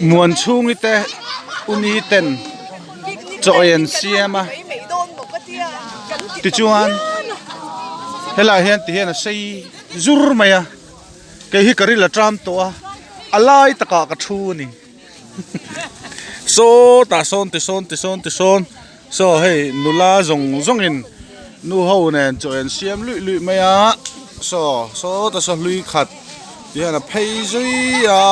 Muan chhungi te uni ten chaw ei an siam a tichuan helaiah hian ti hian a sei zur mai a kei hi ka ril a ṭam tawh a a lai takah ka thu a ni sawtah sawn ti sawn ti sawn ti sawn saw hei nula zawng zawngin nu ho nen chaw ei an siam luih luih mai a saw sawtah saw hlui khat ti hian a phei zui a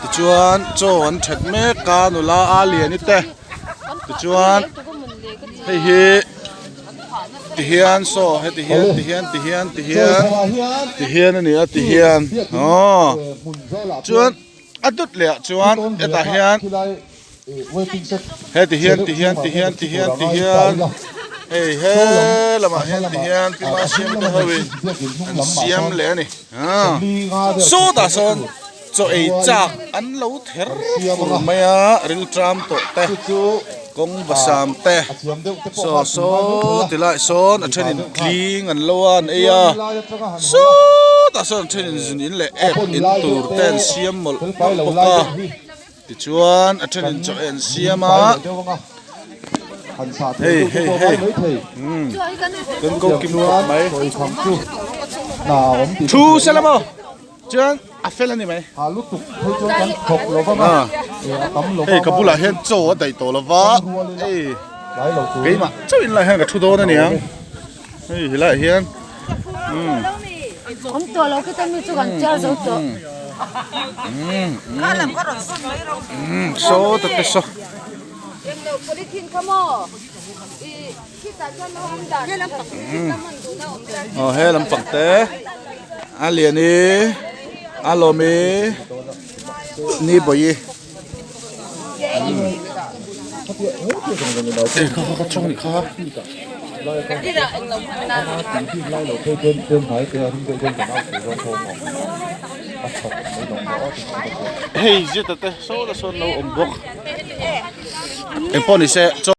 tichuan chaw an that mek a nula a liani te tichuan hei hi ti hian saw heti hian ti hian ti hian ti hian ti hian a ni a ti hian aw chuan a dawt leh ah chuan hetah hian heti hian ti hian ti hian ti hian ti hian hei he lamah hian ti hian pi ma siam te ho in an siam leh a ni sawtah sawn chaw ei chak an lo ther fur mai a rilṭam tawh te kawng basam te saw saw ti lai sawn a thenin tling an lo a an ei a sawtah sawn a thenin zun in leh ek in tur te an siam mawlh mawlh bawk a. Tichuan a thenin chaw en siam a hei hei hei umm kan ko kim khawp mai thu se la maw chuan a fel a ni mai hei ka bulah hian chaw a daih tawh lova hei keimah chauhin lai hian ka thu dawn a niang hei helaiah hian umm. Awm tawh lo khi ta mi chu kan chhiar zo tawh. Saw ta te saw. Aw he lampang te a lian i a lawm i ni bawi i. Hei zet a te sawn a sawn lo awm bawk engpawh ni se.